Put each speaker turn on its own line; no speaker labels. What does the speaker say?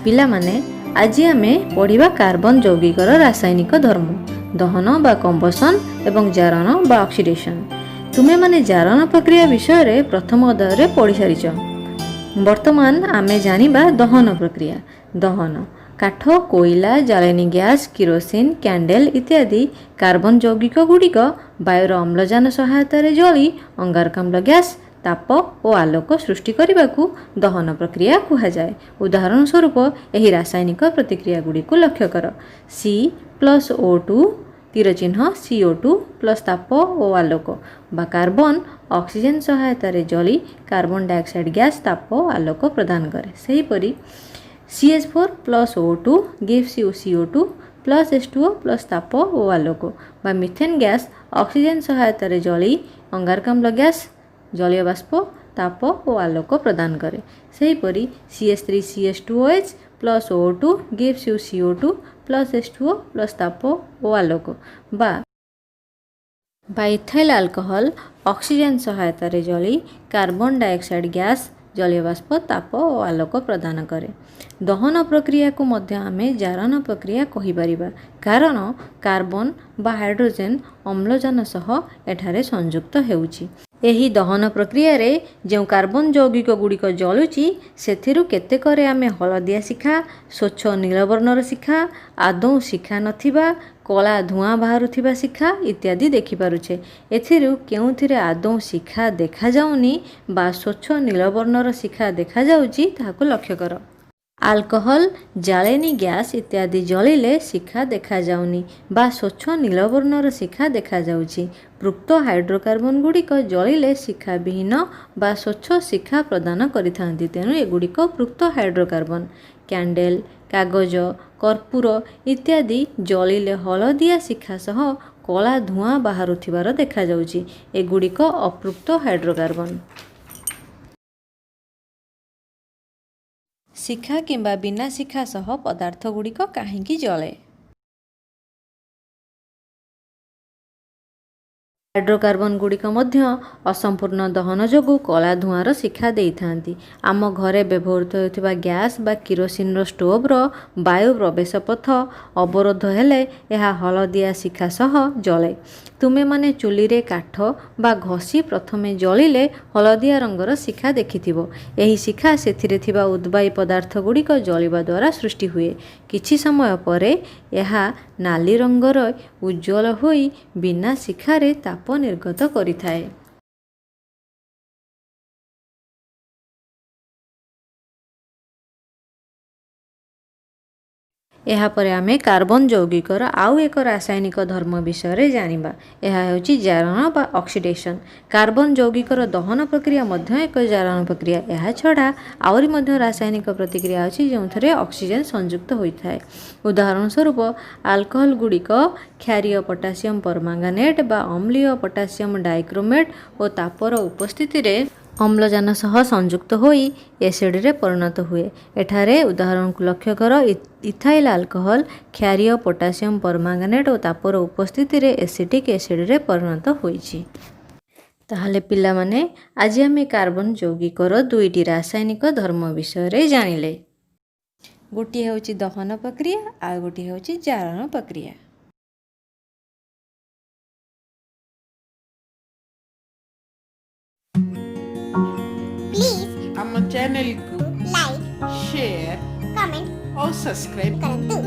ପିଲାମାନେ, ଆଜି ଆମେ ପଢ଼ିବା କାର୍ବନ ଯୌଗିକର ରାସାୟନିକ ଧର୍ମ, ଦହନ ବା କମ୍ବସନ୍ ଏବଂ ଜାରଣ ବା ଅକ୍ସିଡେସନ୍। ତୁମେମାନେ ଜାରଣ ପ୍ରକ୍ରିୟା ବିଷୟରେ ପ୍ରଥମ ଅଧ୍ୟାୟରେ ପଢ଼ି ସାରିଛ। ବର୍ତ୍ତମାନ ଆମେ ଜାଣିବା ଦହନ ପ୍ରକ୍ରିୟା। ଦହନ: କାଠ, କୋଇଲା, ଜାଳେଣୀ ଗ୍ୟାସ୍, କିରୋସିନ, କ୍ୟାଣ୍ଡେଲ ଇତ୍ୟାଦି କାର୍ବନ ଯୌଗିକ ଗୁଡ଼ିକ ବାୟୁର ଅମ୍ଳଜାନ ସହାୟତାରେ ଜଳି ଅଙ୍ଗାରକାମ୍ଳ ଗ୍ୟାସ୍, ତାପ ଓ ଆଲୋକ ସୃଷ୍ଟି କରିବାକୁ ଦହନ ପ୍ରକ୍ରିୟା କୁହାଯାଏ। ଉଦାହରଣ ସ୍ୱରୂପ ଏହି ରାସାୟନିକ ପ୍ରତିକ୍ରିୟା ଗୁଡ଼ିକୁ ଲକ୍ଷ୍ୟ କର। ସି ପ୍ଲସ୍ ଓ ଟୁ ତୀର ଚିହ୍ନ CO2 plus ତାପ ଓ ଆଲୋକ ବା କାର୍ବନ ଅକ୍ସିଜେନ୍ ସହାୟତାରେ ଜଳି କାର୍ବନ ଡାଇଅକ୍ସାଇଡ୍ ଗ୍ୟାସ୍, ତାପ ଓ ଆଲୋକ ପ୍ରଦାନ କରେ। ସେହିପରି CH4 plus O2 gives you CO2 plus H2O plus ତାପ ଓ ଆଲୋକ ବା ମିଥେନ୍ ଗ୍ୟାସ୍ ଅକ୍ସିଜେନ୍ ସହାୟତାରେ ଜଳି ଅଙ୍ଗାରକାମ୍ଳ ଗ୍ୟାସ୍, ଜଳୀୟ ବାଷ୍ପ, ତାପ ଓ ଆଲୋକ ପ୍ରଦାନ କରେ। ସେହିପରି CH3CH2OH plus O2 gives you CO2 plus H2O plus ତାପ ଓ ଆଲୋକ ବା ଇଥାଇଲ୍ ଆଲକୋହଲ ଅକ୍ସିଜେନ୍ ସହାୟତାରେ ଜଳି କାର୍ବନ ଡାଇଅକ୍ସାଇଡ୍ ଗ୍ୟାସ୍, ଜଳୀୟ ବାଷ୍ପ, ତାପ ଓ ଆଲୋକ ପ୍ରଦାନ କରେ। ଦହନ ପ୍ରକ୍ରିୟାକୁ ମଧ୍ୟ ଆମେ ଜାରଣ ପ୍ରକ୍ରିୟା କହିପାରିବା, କାରଣ କାର୍ବନ ବା ହାଇଡ୍ରୋଜେନ୍ ଅମ୍ଳଜାନ ସହ ଏଠାରେ ସଂଯୁକ୍ତ ହେଉଛି। ଏହି ଦହନ ପ୍ରକ୍ରିୟାରେ ଯେଉଁ କାର୍ବନ ଯୌଗିକ ଗୁଡ଼ିକ ଜଳୁଛି, ସେଥିରୁ କେତେକରେ ଆମେ ହଳଦିଆ ଶିଖା, ସ୍ୱଚ୍ଛ ନୀଳବର୍ଣ୍ଣର ଶିଖା, ଆଦୌ ଶିଖା ନଥିବା, କଳା ଧୂଆଁ ବାହାରୁଥିବା ଶିଖା ଇତ୍ୟାଦି ଦେଖିପାରୁଛେ। ଏଥିରୁ କେଉଁଥିରେ ଆଦୌ ଶିଖା ଦେଖାଯାଉନି ବା ସ୍ୱଚ୍ଛ ନୀଳବର୍ଣ୍ଣର ଶିଖା ଦେଖାଯାଉଛି, ତାହାକୁ ଲକ୍ଷ୍ୟ କର। ଆଲକୋହଲ, ଜାଳେଣୀ ଗ୍ୟାସ୍ ଇତ୍ୟାଦି ଜଳିଲେ ଶିଖା ଦେଖାଯାଉନି ବା ସ୍ୱଚ୍ଛ ନୀଳବର୍ଣ୍ଣର ଶିଖା ଦେଖାଯାଉଛି। ପୃକ୍ତ ହାଇଡ୍ରୋକାର୍ବନ ଗୁଡ଼ିକ ଜଳିଲେ ଶିଖାବିହୀନ ବା ସ୍ୱଚ୍ଛ ଶିଖା ପ୍ରଦାନ କରିଥାନ୍ତି, ତେଣୁ ଏଗୁଡ଼ିକ ପୃକ୍ତ ହାଇଡ୍ରୋକାର୍ବନ। କ୍ୟାଣ୍ଡେଲ, କାଗଜ, କର୍ପୂର ଇତ୍ୟାଦି ଜଳିଲେ ହଳଦିଆ ଶିଖା ସହ କଳା ଧୂଆଁ ବାହାରୁଥିବାର ଦେଖାଯାଉଛି। ଏଗୁଡ଼ିକ ଅପୃକ୍ତ ହାଇଡ୍ରୋକାର୍ବନ। ଶିଖା କିମ୍ବା ବିନା ଶିଖା ସହ ପଦାର୍ଥଗୁଡ଼ିକ କାହିଁକି ଜଳେ? ହାଇଡ୍ରୋକାର୍ବନ ଗୁଡ଼ିକ ମଧ୍ୟ ଅସମ୍ପୂର୍ଣ୍ଣ ଦହନ ଯୋଗୁଁ କଳା ଧୂଆଁର ଶିଖା ଦେଇଥାନ୍ତି। ଆମ ଘରେ ବ୍ୟବହୃତ ହେଉଥିବା ଗ୍ୟାସ୍ ବା କିରୋସିନର ଷ୍ଟୋଭର ବାୟୁ ପ୍ରବେଶ ପଥ ଅବରୋଧ ହେଲେ ଏହା ହଳଦିଆ ଶିଖା ସହ ଜଳେ। ତୁମେମାନେ ଚୁଲିରେ କାଠ ବା ଘଷି ପ୍ରଥମେ ଜଳିଲେ ହଳଦିଆ ରଙ୍ଗର ଶିଖା ଦେଖିଥିବ। ଏହି ଶିଖା ସେଥିରେ ଥିବା ଉଦ୍ବାୟୀ ପଦାର୍ଥ ଗୁଡ଼ିକ ଜଳିବା ଦ୍ୱାରା ସୃଷ୍ଟି ହୁଏ। କିଛି ସମୟ ପରେ ଏହା ନାଲି ରଙ୍ଗର ଉଜ୍ଜ୍ୱଳ ହୋଇ ବିନା ଶିଖାରେ ତାପ ନିର୍ଗତ କରିଥାଏ। ଏହାପରେ ଆମେ କାର୍ବନ ଯୌଗିକର ଆଉ ଏକ ରାସାୟନିକ ଧର୍ମ ବିଷୟରେ ଜାଣିବା। ଏହା ହେଉଛି ଜାରଣ ବା ଅକ୍ସିଡେସନ୍। କାର୍ବନ ଯୌଗିକର ଦହନ ପ୍ରକ୍ରିୟା ମଧ୍ୟ ଏକ ଜାରଣ ପ୍ରକ୍ରିୟା। ଏହା ଛଡ଼ା ଆହୁରି ମଧ୍ୟ ରାସାୟନିକ ପ୍ରତିକ୍ରିୟା ଅଛି, ଯେଉଁଥିରେ ଅକ୍ସିଜେନ୍ ସଂଯୁକ୍ତ ହୋଇଥାଏ। ଉଦାହରଣ ସ୍ୱରୂପ ଆଲକୋହଲ ଗୁଡ଼ିକ କ୍ଷାରୀୟ ପଟାସିୟମ୍ ପରମାଙ୍ଗାନେଟ୍ ବା ଅମ୍ଳୀୟ ପଟାସିୟମ୍ ଡାଇକ୍ରୋମେଟ୍ ଓ ତାପର ଉପସ୍ଥିତିରେ ଅମ୍ଳଜାନ ସହ ସଂଯୁକ୍ତ ହୋଇ ଏସିଡ଼ରେ ପରିଣତ ହୁଏ। ଏଠାରେ ଉଦାହରଣକୁ ଲକ୍ଷ୍ୟ କର। ଇଥାଇଲ୍ ଆଲକୋହଲ କ୍ଷାରୀୟ ପଟାସିୟମ୍ ପରମାଙ୍ଗାନେଟ୍ ଓ ତାପର ଉପସ୍ଥିତିରେ ଏସିଟିକ୍ ଏସିଡ଼ରେ ପରିଣତ ହୋଇଛି। ତାହେଲେ ପିଲାମାନେ, ଆଜି ଆମେ କାର୍ବନ ଯୌଗିକର ଦୁଇଟି ରାସାୟନିକ ଧର୍ମ ବିଷୟରେ ଜାଣିଲେ। ଗୋଟିଏ ହେଉଛି ଦହନ ପ୍ରକ୍ରିୟା, ଆଉ ଗୋଟିଏ ହେଉଛି ଜାରଣ ପ୍ରକ୍ରିୟା।
ପ୍ଲିଜ୍
ଆମ ଚ୍ୟାନେଲକୁ
ଲାଇକ୍,
ସେୟାର
କମେଣ୍ଟ
ଓ ସବସ୍କ୍ରାଇବ୍
କରନ୍ତୁ।